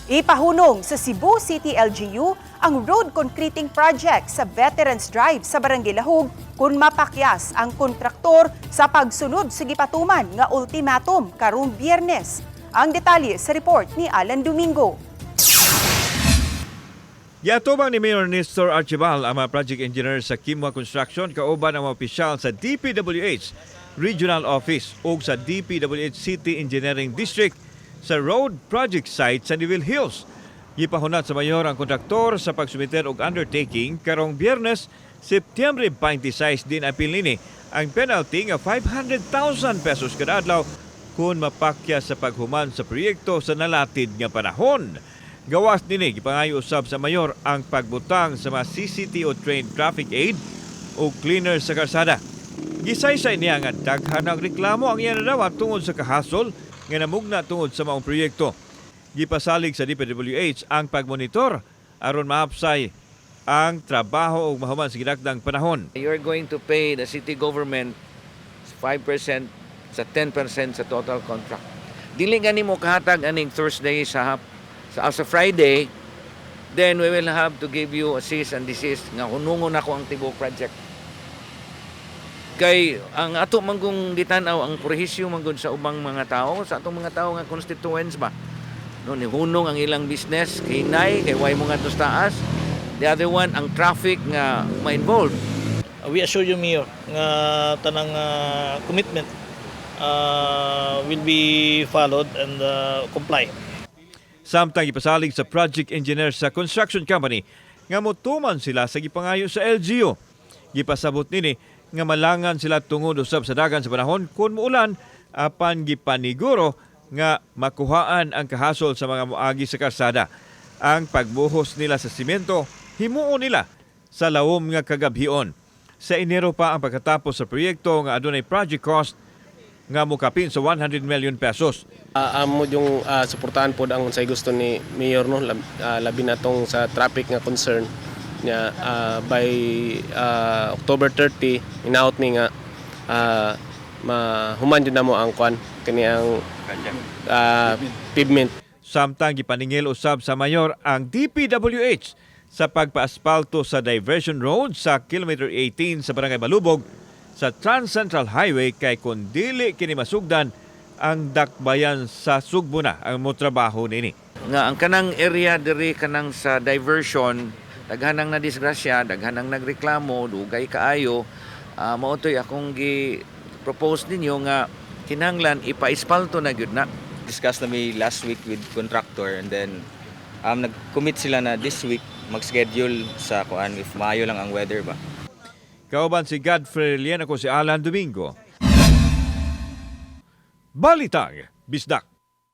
Ipahunong sa Cebu City LGU ang road concreting project sa Veterans Drive sa Barangay Lahug kung mapakyas ang kontraktor sa pagsunod sa gipatuman nga ultimatum karong Biyernes. Ang detalye sa report ni Alan Domingo. Giatubang ni Mayor Nestor Archival ang mga project engineer sa Kimwa Construction kauban ang mga opisyal sa DPWH Regional Office ug sa DPWH City Engineering District sa road project site sa Neville Hills. Gipahunat sa mayor ang kontraktor sa pagsumiter og undertaking karong Biyernes, Setyembre 26, din apil nini ang penalty nga 500,000 pesos kada adlaw kung mapakya sa paghuman sa proyekto sa nalatid nga panahon. Gawas nini, gipangayo usab sa mayor ang pagbutang sa mga CCTO trained traffic aid o cleaner sa karsada. Gisaysay niya nga daghan ang reklamo ang iya nadawat tungod sa kahasol nga namugna tungod sa maong proyekto. Gipasalig sa DPWH ang pagmonitor aron mahapsay ang trabaho ug mahuman sa gidakdang panahon. You're going to pay the city government 5% sa 10% sa total contract. Dili gani mo kahatag aning Thursday sa Friday, then we will have to give you a cease and desist nga hunungon ako ang tibuok project. Kay ang ato man kung gitan-aw ang perwisyo man gud sa ubang mga tao, sa atong mga tao nga constituents ba. No, nihunong ang ilang business, hinay kay way mo ngadto sa taas. The other one, ang traffic nga ma-involved. We assure you, Mayor, nga tanang commitment will be followed and comply. Samtang ipasalig sa project engineer sa construction company nga motuman sila sa gipangayo sa LGU. Gipasabot nini nga malangan sila tungod usab sa dagan sa panahon kung muulan, apan gipaniguro nga makuhaan ang kahasol sa mga moagi sa karsada. Ang pagbuhos nila sa simento himuon nila sa lawom nga kagabhion. Sa Enero pa ang pagkatapos sa proyekto nga adunay project cost nga mokapin sa 100 million pesos. Amo yung suportahan pod ang unsay gusto ni Mayor, no, labi na tong sa traffic nga concern niya. By October 30 inaot mi nga mahuman jud namo ang kwan kini ang pavement. Samtang gipaningil usab sa mayor ang DPWH sa pagpaaspalto sa diversion road sa kilometer 18 sa Barangay Malubog sa Trans-Central Highway kay kung dili kini masugdan, ang dakbayan sa Sugbo na ang motrabaho nini. Nga ang kanang area diri, kanang sa diversion, daghan ang nadisgrasya, daghan ang nagreklamo, dugay kaayo. Mao to'y akong gi propose ninyo nga kinahanglan ipa-espalto na gyud na. Discuss na mi last week with contractor and then nag-commit sila na this week mag-schedule sa kuan if maayo lang ang weather ba. Kauban si Godfrey Lian, ako si Alan Domingo. Balitang Bisdak.